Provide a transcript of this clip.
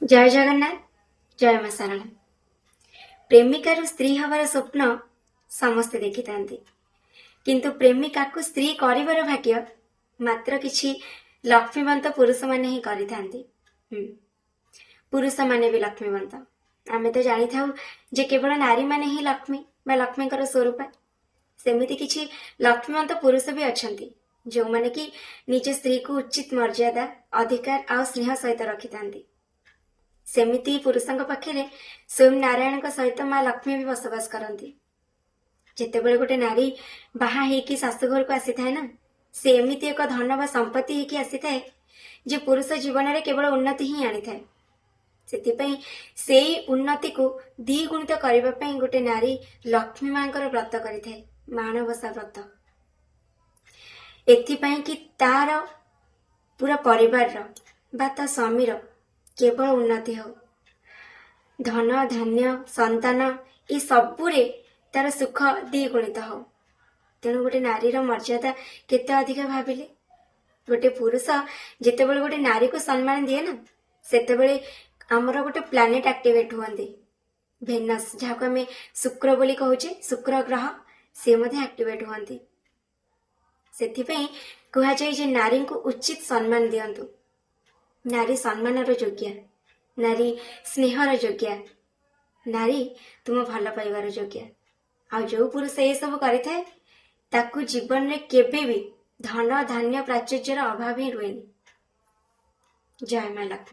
ଜୟ ଜଗନ୍ନାଥ, ଜୟ ମା ଶାରଳା। ପ୍ରେମିକାରୁ ସ୍ତ୍ରୀ ହବାର ସ୍ୱପ୍ନ ସମସ୍ତେ ଦେଖିଥାନ୍ତି, କିନ୍ତୁ ପ୍ରେମିକାକୁ ସ୍ତ୍ରୀ କରିବାର ଭାଗ୍ୟ ମାତ୍ର କିଛି ଲକ୍ଷ୍ମୀବନ୍ତ ପୁରୁଷମାନେ ହିଁ କରିଥାନ୍ତି। ପୁରୁଷମାନେ ବି ଲକ୍ଷ୍ମୀବନ୍ତ। ଆମେ ତ ଜାଣିଥାଉ ଯେ କେବଳ ନାରୀମାନେ ହିଁ ଲକ୍ଷ୍ମୀ ବା ଲକ୍ଷ୍ମୀଙ୍କର ସ୍ୱରୂପ। ସେମିତି କିଛି ଲକ୍ଷ୍ମୀବନ୍ତ ପୁରୁଷ ବି ଅଛନ୍ତି, ଯେଉଁମାନେ କି ନିଜ ସ୍ତ୍ରୀକୁ ଉଚିତ ମର୍ଯ୍ୟାଦା, ଅଧିକାର ଆଉ ସ୍ନେହ ସହିତ ରଖିଥାନ୍ତି। ସେମିତି ପୁରୁଷଙ୍କ ପାଖରେ ସ୍ୱୟଂ ନାରାୟଣଙ୍କ ସହିତ ମା ଲକ୍ଷ୍ମୀ ବି ବସବାସ କରନ୍ତି। ଯେତେବେଳେ ଗୋଟେ ନାରୀ ବାହା ହେଇକି ଶାଶୁଘରକୁ ଆସିଥାଏ ନା, ସେ ଏମିତି ଏକ ଧନ ବା ସମ୍ପତ୍ତି ହେଇକି ଆସିଥାଏ ଯେ ପୁରୁଷ ଜୀବନରେ କେବଳ ଉନ୍ନତି ହିଁ ଆଣିଥାଏ। ସେଥିପାଇଁ ସେଇ ଉନ୍ନତିକୁ ଦ୍ୱିଗୁଣିତ କରିବା ପାଇଁ ଗୋଟେ ନାରୀ ଲକ୍ଷ୍ମୀ ମାଙ୍କର ବ୍ରତ କରିଥାଏ, ମାଣବସା ବ୍ରତ। ଏଥିପାଇଁ କି ତାର ପୁରା ପରିବାରର ବା ତା ସ୍ୱାମୀର କେବଳ ଉନ୍ନତି ହଉ, ଧନ ଧାନ୍ୟ, ସନ୍ତାନ ଏ ସବୁରେ ତାର ସୁଖ ଦ୍ୱିଗୁଣିତ ହଉ। ତେଣୁ ଗୋଟେ ନାରୀର ମର୍ଯ୍ୟାଦା କେତେ ଅଧିକା ଭାବିଲେ। ଗୋଟେ ପୁରୁଷ ଯେତେବେଳେ ଗୋଟେ ନାରୀକୁ ସମ୍ମାନ ଦିଏ ନା, ସେତେବେଳେ ଆମର ଗୋଟେ ପ୍ଲାନେଟ ଆକ୍ଟିଭେଟ ହୁଅନ୍ତି। ଭେନସ୍, ଯାହାକୁ ଆମେ ଶୁକ୍ର ବୋଲି କହୁଛେ, ଶୁକ୍ର ଗ୍ରହ, ସିଏ ମଧ୍ୟ ଆକ୍ଟିଭେଟ ହୁଅନ୍ତି। ସେଥିପାଇଁ କୁହାଯାଏ ଯେ ନାରୀଙ୍କୁ ଉଚିତ ସମ୍ମାନ ଦିଅନ୍ତୁ। ନାରୀ ସମ୍ମାନର ଯୋଗ୍ୟା, ନାରୀ ସ୍ନେହର ଯୋଗ୍ୟା, ନାରୀ ତୁମ ଭଲ ପାଇବାର ଯୋଗ୍ୟା। ଆଉ ଯୋଉ ପୁରୁଷ ଏସବୁ କରିଥାଏ, ତାକୁ ଜୀବନରେ କେବେ ବି ଧନ ଧାନ୍ୟ ପ୍ରାଚୁର୍ଯ୍ୟର ଅଭାବ ହିଁ ରୁହେନି। ଜୟ ମା ଲକ୍ଷ୍ମୀ।